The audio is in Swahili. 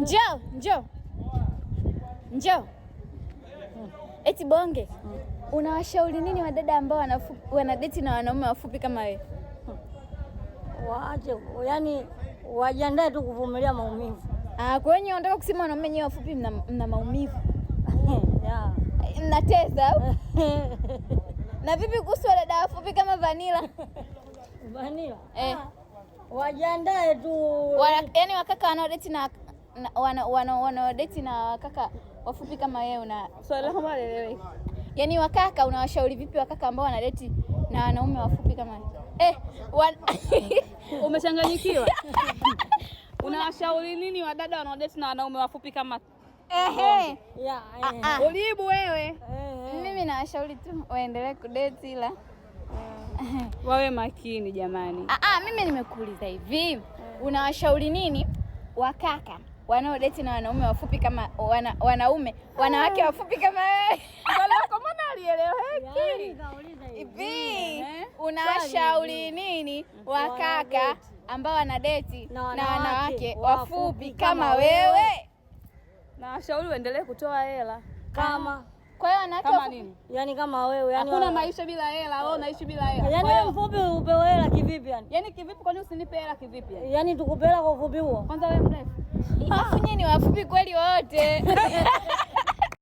Njoo, njoo. Njoo. Eti Bonge, unawashauri nini wadada ambao wanadeti na wanaume wafupi kama wewe? Waache, yani wajiandae tu kuvumilia maumivu. Ah, kwa hiyo unataka kusema wanaume nyewe wafupi mna maumivu? Yeah. Mnateza au? Na vipi kuhusu wadada wafupi kama Vanilla? Vanilla? Eh. Ah, wajiandae tu. Yaani wakaka wanaodeti na wanaodeti na wakaka wafupi kama wewe una Swali lako mbona halieleweki? Yaani wakaka unawashauri vipi wakaka ambao wanadeti na wanaume wafupi kama wewe? Umechanganyikiwa? Unawashauri nini wadada wanaodeti na wanaume wafupi kama Ehe. Yeah, Ah, eh. ah. Ulibu wewe? Eh, eh. Mimi nawashauri tu waendelee kudeti ila wawe makini jamani. Ah, ah, mimi nimekuuliza hivi, unawashauri nini wakaka wanaodeti na wanaume wafupi kama wanaume wanawake wafupi kama wewe? Swali lako mbona halieleweki? Yaani kauliza hivi. Hivi Eh? unawashauri nini wakaka Wanaodeti ambao wanadeti na na wanawake wanawake wafupi wafupi kama kama wewe? Na washauri waendelee kutoa hela. Kama Kwa hiyo wanawake Kama wafupi nini? yani kama wewe yani Hakuna maisha bila hela, wewe unaishi bila hela. Yaani Kwa wewe hiyo mfupi upewe hela kivipi yani? yaani kivipi, kwani usinipe hela kivipi yani? Yaani tukupe hela kwa ufupi huo? Kwanza wewe mrefu. Alafu nyinyi ni wafupi kweli wote.